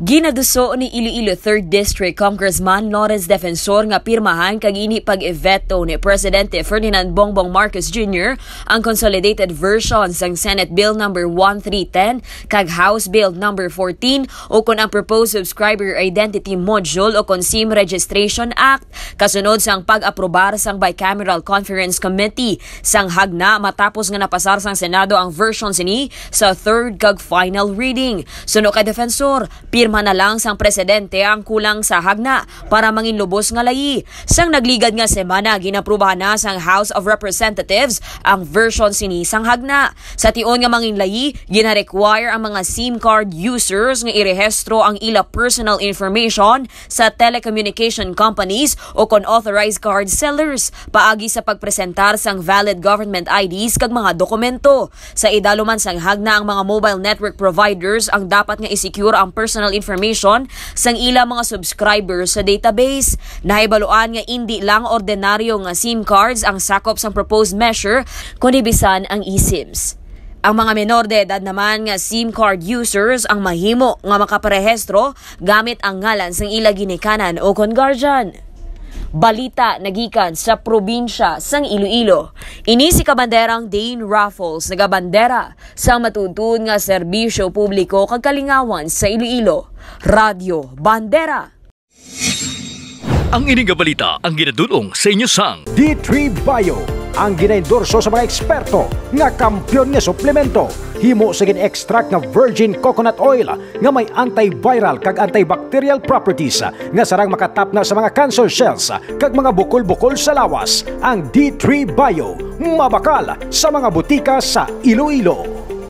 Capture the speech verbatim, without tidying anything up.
Ginaduso ni Iloilo Third District Congressman Lawrence Defensor nga pirmahan kag ini pag-iveto ni Presidente Ferdinand Bongbong Marcos Junior ang consolidated version sang Senate Bill number one three ten kag House Bill number fourteen, o kon ang Proposed Subscriber Identity Module o kon SIM Registration Act, kasunod sang pag-aprobar sang Bicameral Conference Committee sang hagna matapos nga napasar sang Senado ang version sini sa third kag final reading. Suno kay Defensor, pirma na lang sang presidente ang kulang sa hagna para manginlubos nga layi. Sang nagligad nga semana, ginaprubahan na sang House of Representatives ang version sini sang hagna. Sa tion nga manginlayi, gina-require ang mga SIM card users nga irehistro ang ila personal information sa telecommunication companies o kon authorized card sellers paagi sa pagpresentar sang valid government I Ds kag mga dokumento. Sa idalo man sang hagna, ang mga mobile network providers ang dapat nga i-secure ang personal information sang ila mga subscribers sa database. Nahibaluan nga indi lang ordinaryo nga SIM cards ang sakop sang proposed measure, kundi bisan ang eSIMs. Ang mga menor de edad naman nga SIM card users ang mahimo nga makaparehistro gamit ang ngalan sang ila ginikanan o kon guardian. Balita nagikan sa probinsya sang Iloilo. Ini si Kabanderang Dane Raffles, nagabandera sa matuod-tuod nga serbisyo publiko kag kalingawan sa Iloilo. Radyo Bandera. Ang ini nga balita ang ginadul-ong sa inyo sang D three Bio, ang ginaendorso sa mga eksperto nga kampiyon nga suplemento. Himo sa gin-extract nga virgin coconut oil nga may antiviral kag antibacterial properties nga sarang makatapna sa mga cancer cells kag mga bukol-bukol sa lawas. Ang D three Bio mabakal sa mga butika sa Iloilo.